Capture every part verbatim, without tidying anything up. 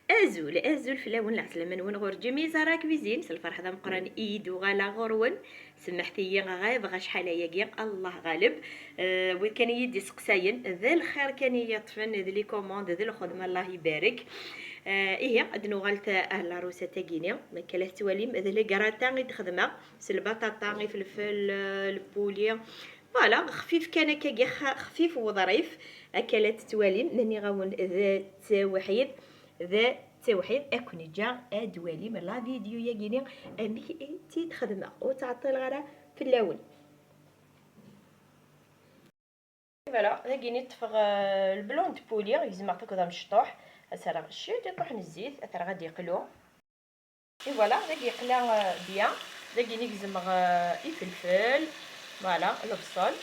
Azul, azul fell-awen, lɛeslama-nwen ɣur Jimmy Zara Cuisine, s lferḥ d ameqqran i d-uɣaleɣ ɣur-wen. Semmeḥt-iyi, ɣabeɣ acḥal ayagi, Allah ɣaleb. Eh, wid kan i yi-d-iseqsayen, d lxir kan i yi-yeṭṭfen, d les commandes, d lxedma, Allah ibarek. Eh, ihi, ad nuɣal ta-, ar la recette-agi-ni, ma akka la tettwalim, d le gratin i d-xedmeɣ, s lbaṭaṭa, ifelfel, eh, lpuli. Voilà, xfif kan akkagi, xa-, xfif uḍrif, akka la tettwalim, nniɣ-awen d ttewḥid, d ttewḥid, ad ken-ǧǧeɣ ad twalim la vidéo-yagi-ni, amek i tt-id-xedmeɣ, ur ttɛeṭṭileɣ ara fell-awen. Voilà, dagi-ni ṭṭfeɣ, euh, le blanc de poulet, gezmeɣ-t akked amecṭuḥ, ad s-rreɣ ciṭ iṭuḥ n zzit, ad t-rreɣ ad d-yeqlu. Et voilà, dagi yeqla, euh, bien. Dagi-ni gezmeɣ, euh, ifelfel. Voilà, lebṣel.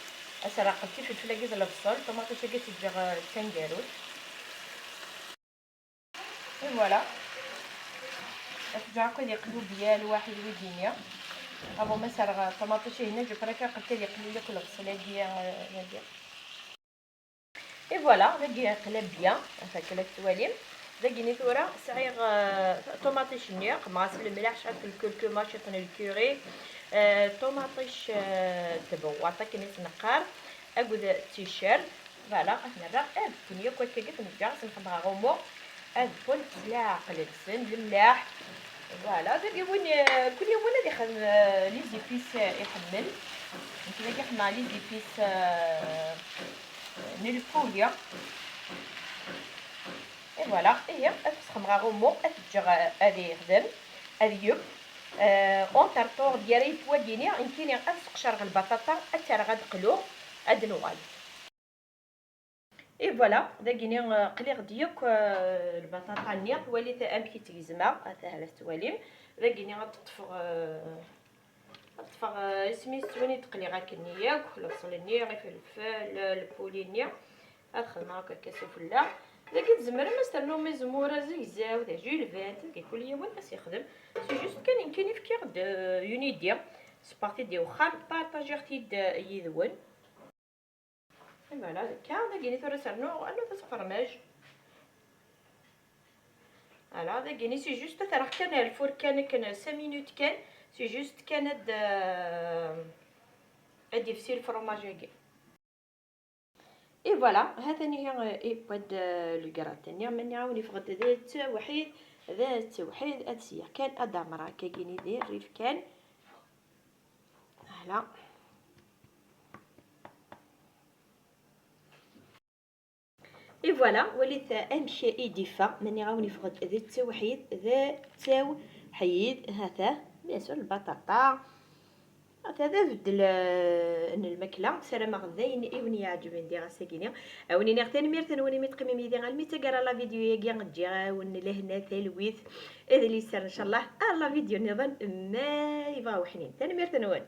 Ad s-rreɣ ifelfel-agi d lebṣel. Ṭumaṭic-agi ad tt-ǧǧeɣ, euh, d taneggarut. Et voilà. Ad t-ǧǧeɣ akk ad yeqlu bien lwaḥid wigi-ni. Avant ma s-rreɣ ṭumaṭic-ihin, je préfère qbel ad yeqlu yakk lebṣel-agi, euh, agi. Et voilà, dagi yeqla bien, ata akka la tettwalim. Dagi-ni tura sɛiɣ, euh, ṭumaṭic-nni, qemmeɣ-as lemlaḥ, cwiṭ n lkurkuma, cwiṭ n lkuri, euh, ṭumaṭic, euh, tbewwaṭ akken i s-neqqar, akked ticer. Voilà, ad ten-rreɣ ad ffun yakk akkagi, ad ten-ǧǧeɣ ad sen-xedmeɣ aɣummu. Ad ffun s leɛqel-nsen, lemlaḥ. Voilà, dagi win, euh, kul yiwen ad ixdem, euh, les épices, euh, iḥemmel. Nekk dagi xedmeɣ les épices, euh, n lpuli. Et voilà, ihi, ad t-sxemreɣ aɣummu, ad t-ǧǧeɣ, euh, ad yexdem, ad yekk. Euh, entre temps, gar-iyi wagini, nekkini ad sqecreɣ lbaṭaṭa, ad tt-rreɣ ad d-qluɣ, ad d-nuɣal. Et voilà, dagini, euh, qliɣ-d yakk, euh, lbaṭaṭa-nni, walit amek i tt-gezmeɣ, ata la tettwalim. Dagini ad ṭṭfeɣ, euh, ad ṭṭfeɣ, euh, isem-is, win i d-qliɣ akkenni yakk, lebṣel-nni, ifelfel, euh, lpuli-nni. Ad xedmeɣ akk akka sufella. Dagi tzemrem ad s-ternum izemmura zegzaw, tajilbant, dagi kul yiwen ad s-yexdem. C'est juste kan nekkini fkiɣ-d, euh, une idée. Ṣebbreɣ-t-id i wexxam, partagiɣ-t-id, euh, yid-wen. Et voilà, akka, dagi tura ad s-rnuɣ, rnuɣ-as afremaj. Voilà, dagini, c'est juste ad t-rreɣ kan ar lfur kan akken cinq minutes kan, c'est juste kan ad, euh, ad yefsi lefrumaj-agi. Et voilà, ha-t-an ihi, euh, yewwa-d, euh, le gratin-nni, ma nniɣ-awen yeffeɣ-d d ttewḥid, d ttewḥid, ad syiɣ kan, ad d-ɛemreɣ akkagini di rrif kan. Voilà. Et voilà, walit amek i d-yeffeɣ, ma nniɣ-awen yeffeɣ-d d ttewḥid, d ttewḥid, ha-t-a, bien sûr, lbaṭaṭa. Ha-t-a d abeddel, euh, n lmakla, ssarameɣ d ayen i wen-iɛeǧben diɣ ass-agi-ni. A wen-iniɣ tanemmirt-nwen imi teqqimem yid-i almi d taggara la vidéo-agi, ǧǧiɣ-awen lehna, talwit, d liser, ncallah, ar la vidéo nniḍen, ma yebɣa uḥnin. Tanemmirt-nwen.